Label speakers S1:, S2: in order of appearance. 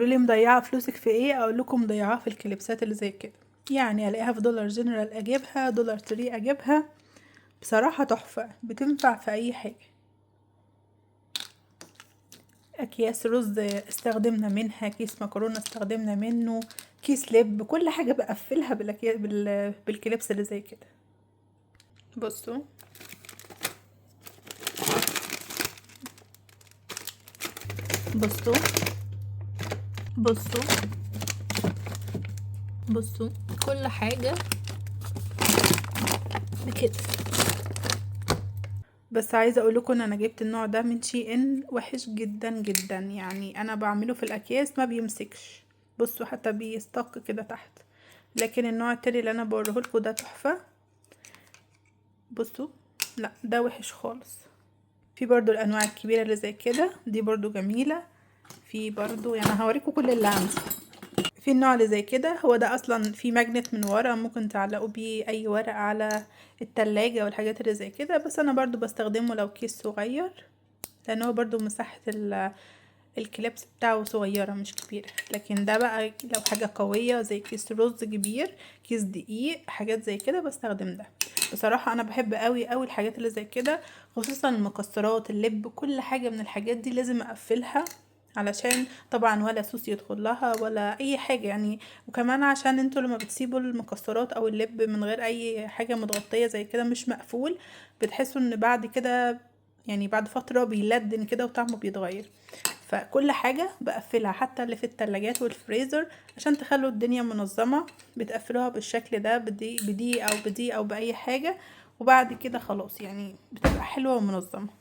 S1: تقولوا لي مضيعة فلوسك في ايه؟ اقول لكم مضيعاها في الكليبسات اللي زي كده. يعني الاقيها في دولار جنرال اجيبها، دولار تري اجيبها، بصراحة تحفة، بتنفع في اي حاجة. اكياس رز استخدمنا منها، كيس مكرونه استخدمنا منه، كيس لب، كل حاجة بقفلها بال clips اللي زي كده. بصوا بصوا بصوا بصوا كل حاجة بكده. بس عايزه اقول لكم ان انا جبت النوع ده من شي ان، وحش جدا جدا، يعني انا بعمله في الاكياس ما بيمسكش، بصوا حتى بيستق كده تحت. لكن النوع التاني اللي انا بوريه لكم ده تحفة. بصوا لا ده وحش خالص. في برضو الانواع الكبيرة اللي زي كده، دي برضو جميلة. في برضو يعني هوريكم كل اللي عندي. في النوع اللي زي كده، هو ده اصلا في magnet من ورا ممكن تعلقوا بيه اي ورق على التلاجة والحاجات اللي زي كده، بس انا برضو بستخدمه لو كيس صغير، لان هو برضو مساحة ال clips بتاعه صغيرة مش كبيرة. لكن ده بقى لو حاجة قوية زي كيس رز كبير، كيس دقيق، حاجات زي كده بستخدم ده. بصراحة انا بحب قوي قوي الحاجات اللي زي كده، خصوصا المكسرات، اللب، كل حاجة من الحاجات دي لازم اقفلها، علشان طبعا ولا سوس يدخل لها ولا اي حاجة يعني. وكمان عشان انتوا لما بتسيبوا المكسرات او اللب من غير اي حاجة متغطية زي كده مش مقفول، بتحسوا ان بعد كده يعني بعد فترة بيلدن كده وطعمه بيتغير. فكل حاجة بقفلها، حتى اللي في التلاجات والفريزر، عشان تخلوا الدنيا منظمة. بتقفلوها بالشكل ده، بدي بدي او بدي او باي حاجة، وبعد كده خلاص يعني بتبقى حلوة ومنظمة.